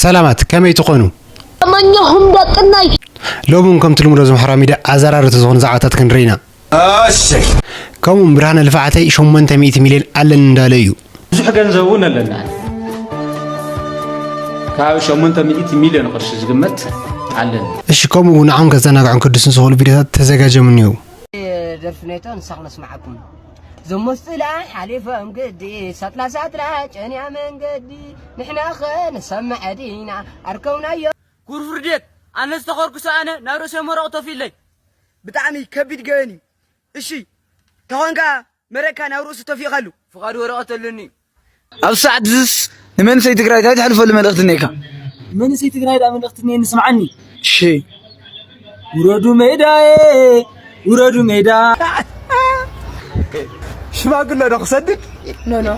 ሰላማት፣ ከመይ ትኾኑ? ኣማኛኹም ደቅናይ። ሎሚ እውን ከምቲ ልሙድ ኣብዚ ማሕበራዊ ሚድያ ኣዘራረብቲ ዝኾኑ ዛዕባታት ክንርኢ ኢና። እሺ። ከምኡ እውን ብርሃነ ልፍዓተይ ሸሞንተ ሚእቲ ሚልዮን ኣለኒ እንዳለ እዩ። ብዙሕ ገንዘብ እውን ኣለና። ካብ ሸሞንተ ሚእቲ ሚልዮን ቅርሺ ዝግመት ኣለኒ። እሺ፣ ከምኡ እውን ንዓኹም ከዘናግዑን ከድስቱን ዝኽእሉ ቪድዮታት ተዘጋጅዮም እኒዉ። ደርፊ ኔቶ ንሳ ክነስምዓኩም። ዘሞስጥላ ሓሊፎም ግዲ፣ ሳጥላ ሳጥላ ጨንያ መንገዲ፣ ንሕናኸ ንሰምዐ ዲና ኣርከውናዮ። ጉርፍርዴት፣ ኣነ ዝተኸርኩሰ ኣነ ናብ ርእሰይ መረቕ ተፊለይ። ብጣዕሚ ከቢድ ገበን እዩ። እሺ፣ ተኾንካ መረቕካ ናብ ርእሱ ተፊእኻሉ። ፍቓድ ወረቐት ኣለኒ። ኣብ ሰዓት ዝስ ንመንእሰይ ትግራይ እንታይ ተሕልፈሉ መልእኽቲ እኒኤካ? መንእሰይ ትግራይ ደኣ መልእኽቲ እኒኤኒ ስምዓኒ። እሺ። ውረዱ ሜዳዬ፣ ውረዱ ሜዳ። ሽማግለ ዶ ክሰድድ? ኖ፣ ኖ።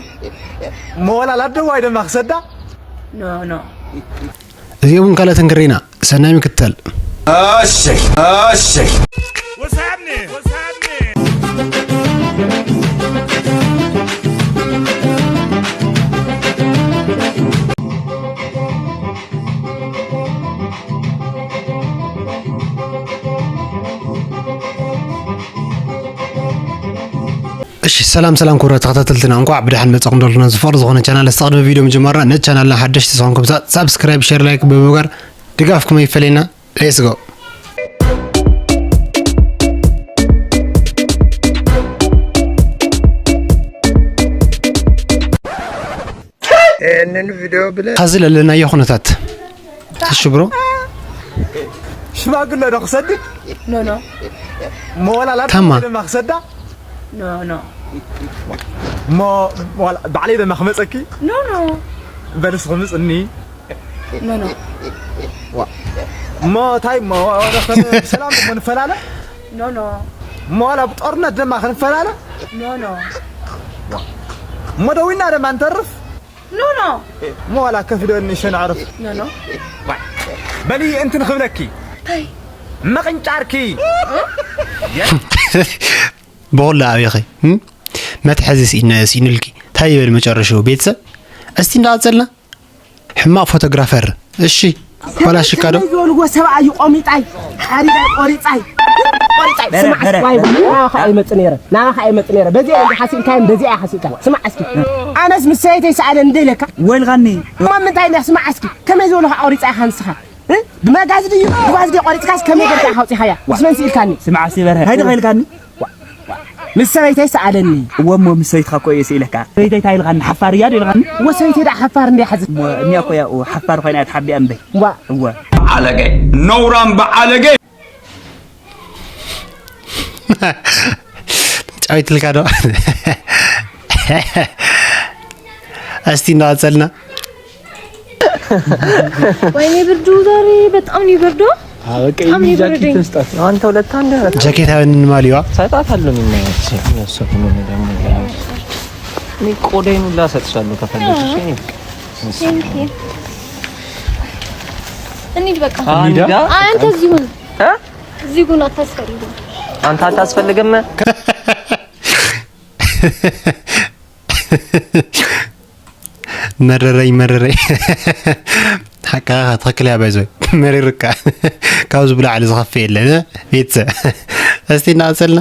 መወላል ኣደዋይ ደማ ክሰዳ? ኖ፣ ኖ። እዚኦም እውን ካልኦትን ክርኢና። ሰናይ ምክትታል። እሺ፣ እሺ። እሺ፣ ሰላም ሰላም ክቡራት ተኸታተልትና፣ እንኳዕ ብደሓን መጻኹም ዶልኩና ዝፈር ዝኾነ ቻናል። እስቲ ቅድሚ ቪድዮ ምጅማርና ነቲ ቻናልና ሓደሽቲ ዝኾንኩም ሳ-፣ ሳብስክራይብ፣ ሼር፣ ላይክ ብምግባር ድጋፍኩም ኣይፈለየና። Let's go። ይህንን ቪዲዮ ብለ ኸዚ ለለናዮ ኩነታት። እሺ ብሮ። ሽማግለ ዶ ክሰድድ? ኖ፣ ኖ። ሞላላ ታማ። ደማ ክሰዳ? ኖ፣ ኖ። ሞ-፣ ሞላ-፣ ባዕለይ ደማ ክመጸኪ? ኖ፣ ኖ። በልስ ክምጽኒ? ኖ፣ ኖ። ሞ ታይ ሞ፣ ወደ ከም ሰላም ደሞ ንፈላለ? ኖ፣ ኖ። ሞ ዋላ ብጦርነት ደማ ክንፈላለ? ኖ፣ ኖ። ሞ ደዊና ደማ ንተርፍ? ኖ፣ ኖ። ሞ ዋላ ከፊዶ ንሸን ዓረፍ? ኖ፣ ኖ። በሊ እንትን ክብለኪ። ታይ? መቕንጫርኪ። ብኹሉ ኣብኺ፣ እም? መትሓዚ ስኢነ-፣ ስኢኑልኪ። ታይ ይበል መጨረሻው ቤተሰብ? እስቲ እንዳቐጸልና። ሕማቕ ፎቶግራፈር። እሺ፣ በላሽ ካዶ። ከመይ ዝበልዎ ሰብኣይ እዩ ቆሚጣይ፣ ሓሪዳይ፣ ቆሪጻይ። ቆሪጻይ፣ በረ፣ ስማዕ፣ በረ፣ ዋይ፣ በረ። ናኻ ኣይመጽእ ነይረ፣ ናኻ ኣይመጽእ ነይረ። በዚኣ እንዲ ሓሲብካዮም፣ በዚኣ ሓሲብካ። ስማዕ እስኪ። ኣነስ ምስ ሰበይተይ ሰኣለ እንደ ኢለካ። ወልኻኒ። እሞ ምንታይ እንዳ ስማዕ እስኪ። ከመይ ዝበልኻ ቆሪጻ ኢኻ ንስኻ? እ? ብመጋዝ ድዩ? ብጓዝ ድዩ ቆሪጽካስ ከመይ ጌርካ ኢኻ ኣውጺኻያ? ምስ መን ስኢልካኒ? ስማዕ እስኪ በረ። ሃይዲ ኸይልካኒ? ምስ ሰበይተይ ሰኣለኒ። እወ እሞ ምስ ሰበይትኻ እኮ እየ ስኢለካ። ሰበይተይ እንታይ ኢልኻኒ? ሓፋር እያ ዶ ኢልኻኒ? እወ ሰበይተይ ደኣ ሓፋር እንድያ ሓዚ። እሞ እኒኣ እኮ እያ፣ እወ ሓፋር ኮይና እያ ተሓቢኣ እምበይ። እዋ። እወ። በዓለገ፣ ነውራም በዓለገ። ጫዊት ኢልካ ዶ? እስቲ እናቐጸልና። ወይኔ ብርዱ ዛሬ በጣም ነው የበርደው። አበቃ በጣም ነው የበረደኝ። ጃኬት ስጣት። አንተ ሁለት አንድ ጃኬት አበንን ማሊዋ። ሰጣታለሁ። ምን ነው? እነሱ ምን ደግሞ? እኔ ቆዳዬን ሁላ ሰጥሻለሁ ከፈለግሽ። እሺ፣ እኔ Thank you። እንሂድ በቃ። አንዳ? አይ፣ አንተ እዚሁ ሁን። እ? እዚሁ ሁን፣ አታስፈልግም። አንተ አታስፈልግም? መረረይ፣ መረረይ። ሓቃ ትኽክል እያ፣ ባይዞይ። መሪርካ። ካብዚ ብላዕሊ ዝኸፍእ የለን፣ እ? ቤተሰብ። እስቲ እናቐጸልና።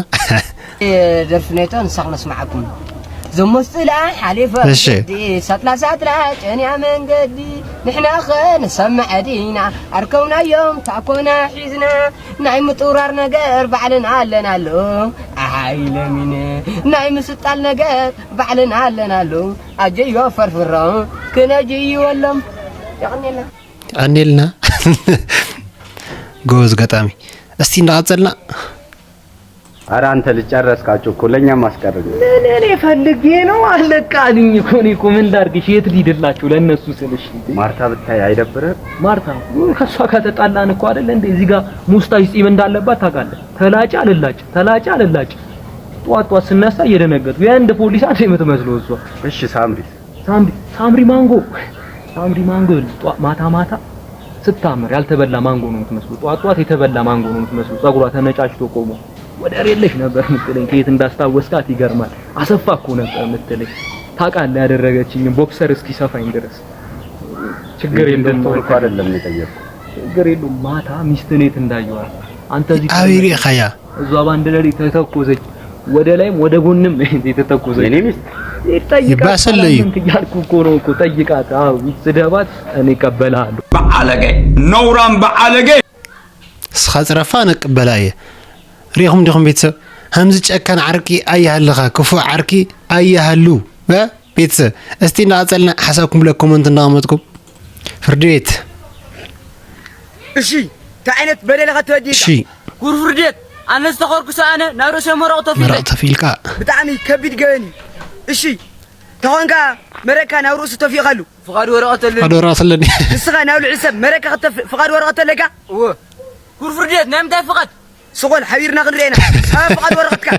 ደርፊ ኔቶ ንሳ ክነስምዓኩም። ዘሞስ ጥላ ሓሊፈ እሺ። ግዲ፣ ሳጥላ ሳጥላ ጨንያ መንገዲ፣ ንሕናኸ ንሰምዐ ዲና፣ ኣርከውናዮም ታኮና ሒዝና፣ ናይ ምጥውራር ነገር ባዕልና ኣለናሉ፣ ኣሃይ ለሚነ፣ ናይ ምስጣል ነገር ባዕልና ኣለናሉ፣ ኣጀዮ ፈርፍሮ፣ ክነጅይወሎም። የቐኔልና። የቐኔልና። ጎበዝ ገጣሚ። እስቲ እንዳቐጸልና። ኧረ አንተ ልጅ ጨረስካቸው እኮ፣ ለእኛም አስቀርልን። ምን እኔ ፈልጌ ነው? አለቃልኝ እኮ። እኔ እኮ ምን ላድርግሽ? የት ሊድላችሁ ለእነሱ ስልሽ? ማርታ ብታይ አይደብርም? ማርታ፣ ውይ፣ ከእሷ ጋር ተጣላን እኮ አይደለ እንዴ? እዚህ ጋር ሙስታሽ ጺም እንዳለባት ታውቃለህ። ተላጭ አልላጭ፣ ተላጭ አልላጭ። ጧት ጧት ስነሳ እየደነገጥኩ። የህንድ ፖሊስ አንተ የምትመስለው እሷ። እሺ ሳምሪ? ሳምሪ፣ ሳምሪ ማንጎ፣ ሳምሪ ማንጎ። ጧ-፣ ማታ ማታ ስታምር ያልተበላ ማንጎ ነው የምትመስለው። ጧት ጧት የተበላ ማንጎ ነው የምትመስለው። ጸጉሯ ተነጫጭቶ ቆሞ። ወደር የለሽ ነበር የምትለኝ። ከየት እንዳስታወስካት ይገርማል። አሰፋ እኮ ነበር የምትለኝ። ታውቃለህ ያደረገችኝን ቦክሰር እስኪሰፋኝ ድረስ። ችግር የለም እንደተወልኩ አይደለም የጠየቅኩ። ችግር የለም። ማታ ሚስትኔት እንዳየዋል አንተ እዚህ አቤት ሪእኻያ እዛ ባንድ ለሊት ተተኮሰች። ወደ ላይም ወደ ጎንም የተተኮሰች። የኔ ሚስት ጠይቃት ይባሰለዩ። ምን ትያልኩ እኮ ነው እኮ ጠይቃት። አዎ ስደባት እኔ እቀበልሃለሁ። በአለጌ ነውራም በአለጌ እስኻ ጽረፋ ነቅበላ እየ። ሪኢኹም ዲኹም ቤተሰብ? ከምዚ ጨካን ዓርቂ ኣይሃልኻ፣ ክፉእ ዓርቂ ኣይሃሉ። እ? ቤተሰብ እስቲ እናቐጸልና ሓሳብኩም ለ ኮመንት እናቐመጥኩም ፍርዲ ቤት እሺ እንታይ ዓይነት በደል ኢኻ ተበዲልካ? እሺ ኩር ፍርዴት ኣነ ዝተኸርኩ ሰኣነ ናብ ርእሰ መረቕ ተፊለ መረቕ ተፊልካ ብጣዕሚ ከቢድ ገበን እዩ። እሺ ተኾንካ መረካ ናብ ርእሱ ተፊእካሉ ፍቓድ ወረቐት ኣለኒ ኣዶ ራስለኒ ንስኻ ናብ ልዕሊ ሰብ መረካ ክተፍእ ፍቓድ ወረቐት ኣለካ? እወ ኩር ፍርዴት ናይ ምንታይ ፍቓድ ስቖል ሓቢርና ክንሪኤና ኣብ ፍቓድ ወረቐትካ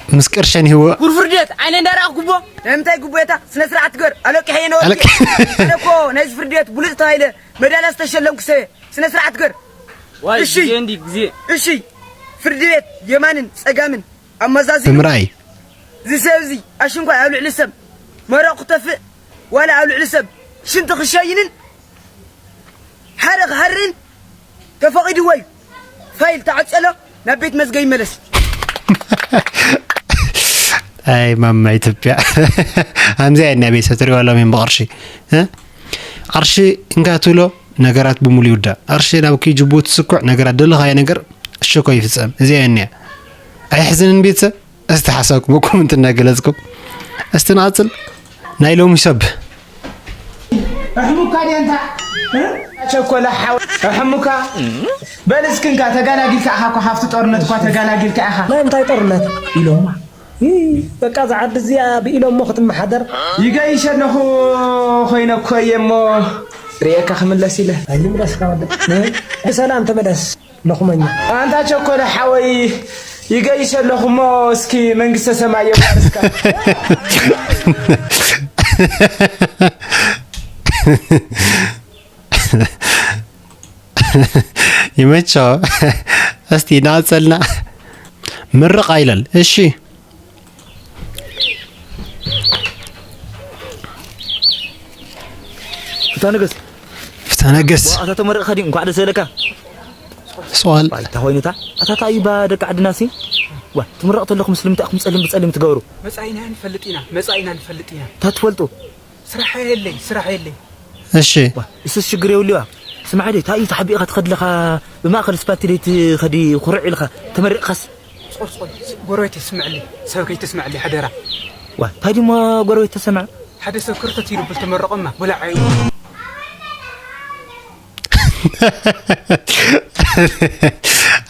ምስ ቅርሸን ይህዎ ኩር ፍርዴት ዓይነ እንዳረኣኹ ጉቦ ናይ ምንታይ ጉቦታ ስነ ስርዓት ግበር ኣለቂሐ የነወ ኣለቂ- ኣነ እኮ ናይዚ ፍርዴት ብሉፅ ተባሂለ መዳልያ ዝተሸለምኩ ሰበ ስነ ስርዓት ግበር ዋይ እሺ። ግዜ እንዲ ግዜ እሺ ፍርዲ ቤት የማንን ፀጋምን ኣመዛዚኑ ብምርኣይ እዚ ሰብ እዚ ኣሽንኳይ ኣብ ልዕሊ ሰብ መረቕ ክተፍእ ዋላ ኣብ ልዕሊ ሰብ ሽንቲ ክሸይንን ሓደ ክሃርን ተፈቒድዎ እዩ። ፋይል ተዓፀሎ ናብ ቤት መዝገብ ይመለስ። ኣይ ማማ ኢትዮጵያ ኣምዚኣ ኢና ቤተሰብ ትሪእዋ ኣሎም እዮም ብቕርሺ እ? ቅርሺ እንካ ትብሎ ነገራት ብሙሉ ይውዳእ። ቅርሺ ናብ ኪጅቡ ትስኩዕ ነገራት ደለኻዮ ነገር እሸኮ ይፍጸም። እዚኣ እያ እኒኣ። ኣይሕዝንን ቤተሰብ? እስቲ ሓሳብኩም ኮመንት እናገለጽኩም እስቲ ንቐጽል። ናይ ሎሚ ሰብ ኣሕሙካ ድያ እንታ ቸኮለ ሓው ኣሕሙካ በል እስክንካ ተጋላጊልካ ኢኻ እኮ ካብቲ ጦርነት እኳ ተጋላጊልካ ኢኻ ናይ እንታይ ጦርነት ኢሎማ ይህ በቃ ዝዓዲ እዚኣ ብኢሎሞ ክትመሓደር ይገይሽ ኣለኹ ኮይነ እኮ እየ እሞ ርእየካ ክምለስ ኢለ ኣይምለስካ ወደ ብሰላም ተመለስ ለኹመኛ ኣንታ ቸኮለ ሓወይ ይገይሽ ኣለኹ እሞ እስኪ መንግስተ ሰማይ የዋርስካ ይመቸው እስቲ ናጸልና ምርቕ ኣይለል እሺ ፍትሐ ነገስት ፍትሐ ነገስት ኣታ ተመረቕካ ድዩ እንኳዕ ደስ በለካ ሰዋል ባይታ ኮይኑታ ኣታ ታይ ባ ደቂ ዓድና ሲ ዋ ትምረቕ ተለኹም ስለምንታይ ኢኹም ጸሊም ብጸሊም ትገብሩ መጻኢና ንፈልጥ ኢና መጻኢና ንፈልጥ ኢና እንታይ ትፈልጡ ስራሕ የለይ ስራሕ የለይ እሺ እሱስ ችግር የብልዋ ስማዕ ደይ ታይ ተሓቢእካ ትኸድለኻ ብማእኸል ስፓልቲ ደይ ትኸዲ ኩርዕ ኢልኻ ተመሪቕካስ ጾር ጾር ጎረቤት ይስምዕልይ ሰብ ከይትስምዕልይ ሓደራ ዋ እንታይ ድሞ ጎረቤት ተሰምዐ ሓደ ሰብ ክርተት ኢሉ ብል ተመረቐማ ወላ ዓይኑ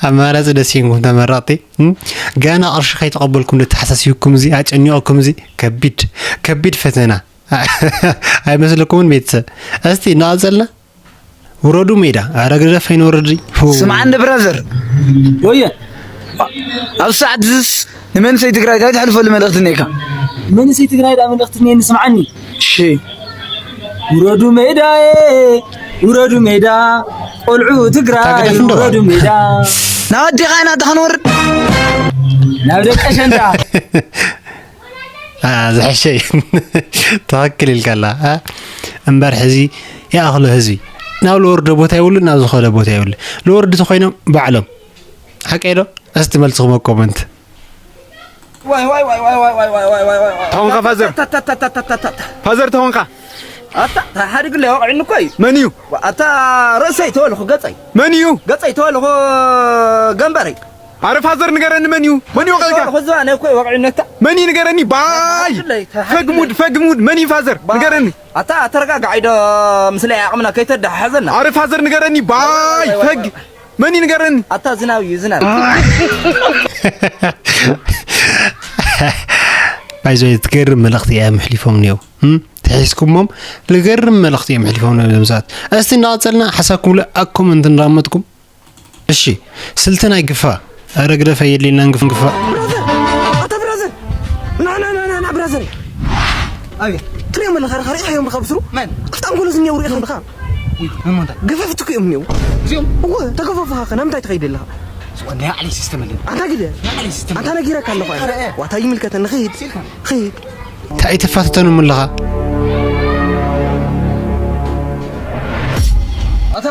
ኣማራፂ ደስ ይንኩም ተመረቕቲ እም? ገና ቅርሺ ከይተቐበልኩም ዝተሓሳሲብኩም እዚ ኣጨኒቑኩም እዚ ከቢድ ከቢድ ፈተና ኣይመስለኩምን ቤተሰብ እስቲ እናቐፀልና ውረዱ ሜዳ ኣረ ግደፍ ኣይንወርድ ስምዓኒ ብራዘር ወየ ኣብ ሰዓት ዝስ ንመንሰይ ትግራይ እንታይ ትሕልፈሉ መልእኽቲ እኒካ መንእሰይ ትግራይ ዳ መልእኽቲ እኒአኒ ስምዓኒ እሺ ውረዱ ሜዳዬ ውረዱ ሜዳ ቆልዑ ትግራይ ታገደፍ እንዶ? ውረዱ ሜዳ ናብ ኣዴኻ ኢና እታ ክንወርድ ናብ ደቀ ሸንዳ ዝሐሸ ትኽክል ኢልካላ እምበር ሕዚ ይኣኽሎ ህዝቢ ናብ ልወርዶ ቦታ ይብሉ ናብ ዝኾነ ቦታ ይብሉ ልወርዲ ተኮይኖም ባዕሎም ሓቀይ ዶ እስቲ መልስኹም ኮመንት ተኾንካ ፋዘር ፋዘር ተኾንካ ኣታ ሓድግለ ወቕዕኒ እኮ እዩ መን እዩ ኣታ ርእሰይ ተወልኹ ገፀይ መን እዩ ገፀይ ተወልኹ ገንበረይ ኣረ ፋዘር ንገረኒ መን እዩ መን እዩ ወቐልካ ተወልኹ ዝባነ እኮ ወቕዕነታ መን እዩ ንገረኒ ባይ ፈግሙድ ፈግሙድ መን እዩ ፋዘር ንገረኒ ኣታ ተረጋጋዒ ዶ ምስለ ዓቕምና ከይተዳሓዘና ኣረ ፋዘር ንገረኒ ባይ ፈግ መን እዩ ንገረኒ ኣታ ዝናብ እዩ ዝናብ ባይዞ ትገርም መልእኽቲ እያ መሕሊፎም ነው ተሒዝኩሞም ልገርም መልእኽቲ እዮም ሕሊፎም ነው ዘምሳት እስቲ እናቐፀልና ሓሳብኩም ለ ኣብ ኮመንት እንዳመጥኩም እሺ ስልቲ ናይ ግፋ ኣረ ግደፈ የድልየናን ግፍ ግፋ ኣታ ብራዘር ና ና ና ና ብራዘር ኣቤት ትሪኦም ኣለኻ ርኢኻ እዮም ብኻ ብስሩ መን ኣፍጣም ጎሎ ዝኒአው ርኢኻ ብኻ ገፈፍቲ እኮ እዮም እኒአው እዚኦም እወ ተገፋፍኻ ከ ናብ ምንታይ ትኸይድ ኣለኻ ናይ ዓለይ ሲስተም ኣለኒ ኣታ ግደ ናይ ዓለይ ሲስተም ኣታ ነጊረካ ኣለኹ ዋታ ይምልከተኒ ኸይድ ኸይድ እንታይ ኣይተፋተተኑም ኣለኻ? ኣታ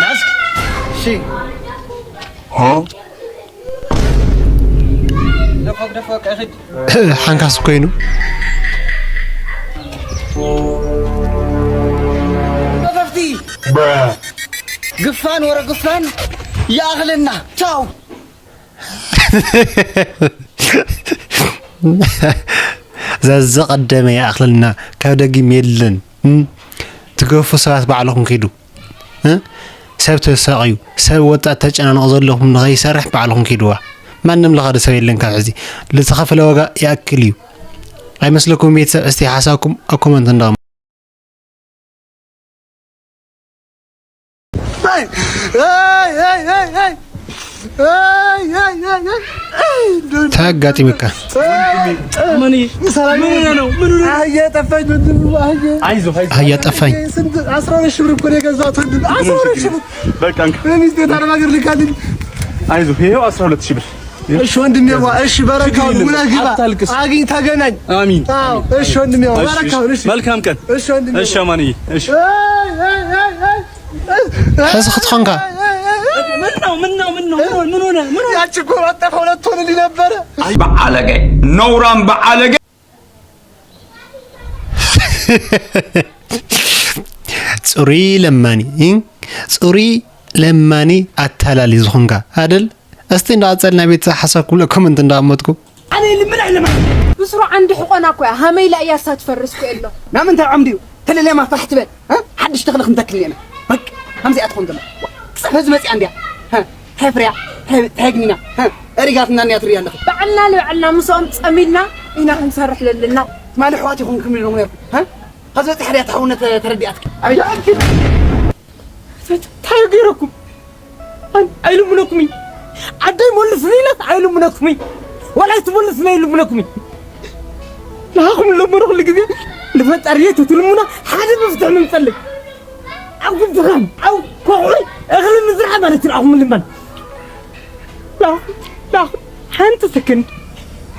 ንዓስኪ ሺ ደፈቅ ደፈቅ እኽድ ሓንካስ ኮይኑ መፈፍቲ ግፋን ወረ ግፋን ይኣኽለና። ቻው። ዘዝቐደመ ይኣኽለልና፣ ካብ ደጊም የለን። እም? ትገፉ ሰባት ባዕልኹም ኪዱ። እ? ሰብ ተሳቕዩ፣ ሰብ ወጣት ተጨናንቑ ዘለኹም ንኸይሰርሕ ባዕልኹም ኪድዋ። ማንም ለኻዲ ሰብ የለን ካብ ሕዚ። ልተኸፈለ ዋጋ ይኣክል እዩ። ኣይመስለኩም ቤተሰብ? እስቲ ሓሳብኩም ኣብ ኮመንት እንዳቕሙ። ኣይ ኣይ ኣይ ኣይ ኣይ ኣይ ኣይ ኣይ ኣይ እንታይ ኣጋጢሙካ? መኒ ሰላም ምን ሆነህ ነው? ምን ሆነህ ነው? አህያ ጠፋኝ ወንድም፣ አህያ አይዞህ አይዞህ አህያ ጠፋኝ። ስንት አስራ ሁለት ሺህ ብር እኮ ነው የገዛሁት ወንድም፣ አስራ ሁለት ሺህ ብር በቃ እንካ በሚስቴ ታዲያ ሀገር ልካልኝ። አይዞህ ይኸው አስራ ሁለት ሺህ ብር እሺ ወንድሜዋ፣ እሺ በረካውን ችግር የለም። ውለህ ግባ፣ አታልቅስ። አግኝ ተገናኝ። አሚን አዎ እሺ ወንድሜዋ፣ እሺ፣ በረካውን እሺ መልካም ቀን እሺ ወንድሜዋ እሺ አማንዬ እሺ አይ አይ አይ አይ ሕዚ ክትኾንካ ምን ነው ምን ነው ምን ነው ምን ሆነ ምን ሆነ ያቺ እኮ ባጠፋ ሁለት ሆንልኝ ነበረ። በዓለገ ነውራም በዓለገ ፅሩይ ለማኒ እ? ፅሩይ ለማኒ ኣታላሊ ዝኾንካ ኣደል? እስቲ እንዳቐፀልና ቤተሰብ ሓሳብ ክብሎ ኮመንት እንዳቐመጥኩም ኣነ ልምን ኣይለማን ብስሩ ዓንዲ ሕቆና እኮ እያ ሃመይላ እያ እሳ ትፈርስ እኮ የሎ ናብ ምንታይ ዓምዲ እዩ ተለልያ ማፍራሕ ትበል እ? ሓድሽ ተኽሊ ክንተክል እየና በቃ ከምዚኣ ትኾን ዘላ ፅሕፈ ዝመፅኣ እንድያ እ? ሕፍርያ ሕግኒና እ? እሪጋትና እንያ ትርኢ ኣለኺ ባዕልና ንባዕልና ምስኦም ፀሚድና ኢና ክንሰርሕ ዘለና ትማሊ ኣሕዋት ይኹንኩም ኢሎም ነርኩም እ? ካብ ዝበፅሕ ሕርያ ተሓውነት ተረዲኣትኪ እንታይ ገይረኩም ኣን- ኣይልምነኩምን ዓደይ መልስኒ ኢለት ኣይልምነኩምን ዋላ ኣይትመልስኒ ኣይልምነኩምን ንሃኹም ለምኖ ኩሉ ግዜ ንፈጣሪ ተትልሙና ሓደ መፍትሒ ምንፈልግ ኣብ ግድኻም ኣብ ኮቑሪ እኽሊ ምዝራሕ ማለት እዩ ንኣኹም ልመን ንኣኹም ንኣኹም ሓንቲ ሰከንድ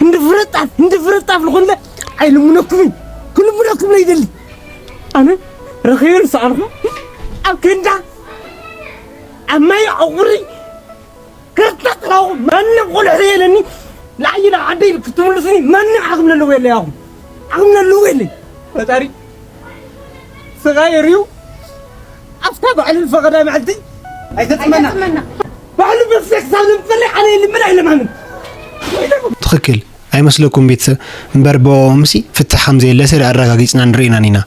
እንዲ ፍረጣፍ እንዲ ፍረጣፍ ዝኾንለ ኣይልምነኩምን ክልምነኩም ለይደሊ ኣነ ረኺበ ዝሰኣልኹ ኣብ ክንዳ ኣብ ማይ ዕቑሪ ከርተጥራኹ ማንም ቆልሑ የለኒ ላዕይና ዓደይ ክትምልሱኒ ማንም ዓቕሚ ዘለዎ የለ ያኹም ዓቕሚ ዘለዎ የለይ ፈጣሪ ስቓይ ርዩ ኣብታ ባዕሉ ዝፈቐዳ መዓልቲ ኣይተጥመና ባዕሉ መፍትሒ ክሳብ ንምፈለይ ኣነ የልምን ኣይለማምን ትኽክል ኣይመስለኩም ቤተሰብ እምበር ብኦምሲ ፍትሕ ከም ዘየለሰ ኣረጋጊፅና ንርኢናን ኢና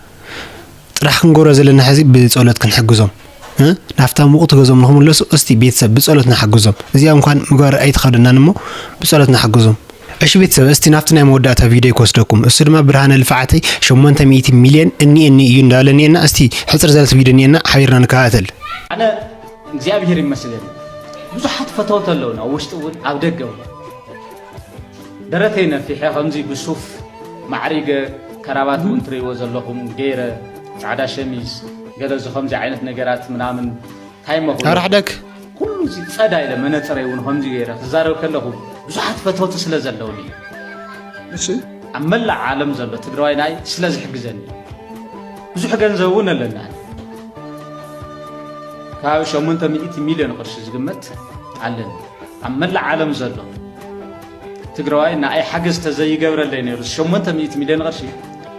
ጥራሕ ክንገብሮ ዘለና ሕዚ ብፀሎት ክንሕግዞም እ? ናብታ ምቑቲ ገዞም ንክምለሱ እስቲ ቤተሰብ ብፀሎት ንሓግዞም እዚኣ እንኳን ምግባር ኣይትኸደናን እሞ ብፀሎት ንሓግዞም እሺ ቤተሰብ እስቲ ናብቲ ናይ መወዳእታ ቪድዮ ክወስደኩም እሱ ድማ ብርሃነ ልፍዓተይ ሸሞንተ ሚእቲ ሚልዮን እኒ እኒ እዩ እንዳበለ እኒኤና እስቲ ሕፅር ዘለት ቪድዮ እኒኤና ሓቢርና ንከታተል ኣነ እግዚኣብሔር ይመስገን ብዙሓት ፈተውቲ ኣለውና ውሽጢ እውን ኣብ ደገ እውን ደረተይ ነፊሐ ከምዚ ብሱፍ ማዕሪገ ከራባት እውን ትርእይዎ ዘለኹም ገይረ ፃዕዳ ሸሚዝ ገለ እዚ ከምዚ ዓይነት ነገራት ምናምን እንታይ እሞ ክብሎ? ኣራሕደክ ኩሉ እዚ ጸዳ ኢለ መነጸረይ እውን ከምዚ ገይረ ክዛረብ ከለኹ ብዙሓት ፈተውቲ ስለ ዘለውኒ እዩ። እሺ ኣብ መላእ ዓለም ዘሎ ትግራዋይ ናይ ስለ ዝሕግዘኒ እዩ። ብዙሕ ገንዘብ እውን ኣለና። ከባቢ ሸሞንተ ሚእቲ ሚልዮን ቅርሺ ዝግመት ኣለኒ። ኣብ መላእ ዓለም ዘሎ ትግራዋይ ንኣይ ሓገዝ ተዘይገብረለይ ነይሩ ሸሞንተ ሚእቲ ሚልዮን ቅርሺ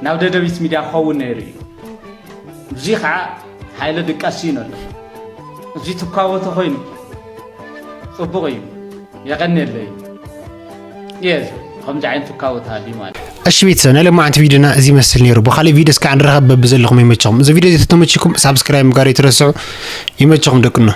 ናብ ደደቢት ሚድያ ክኸውን ነይሩ እዩ። እዚ ከዓ ሓይለ ድቃስ እዩ ነሎ። እዚ ትኳቦ ተኾይኑ ፅቡቕ እዩ። የቐንየለይ። የዝ ከምዚ ዓይነት ትኳቦ ተሃልዩ ማለት እዩ። እሺ ቤተሰብ ናይ ሎማዓንቲ ቪዲዮና እዚ ይመስል ነይሩ። ብኻሊእ ቪዲዮ እስካዕ ንራኸብ በብዘለኹም ይመቸኹም። እዚ ቪዲዮ እዚ ተተመችኩም ሳብስክራይብ ምግባር ኣይትረስዑ። ይመቸኹም ደቅኖ።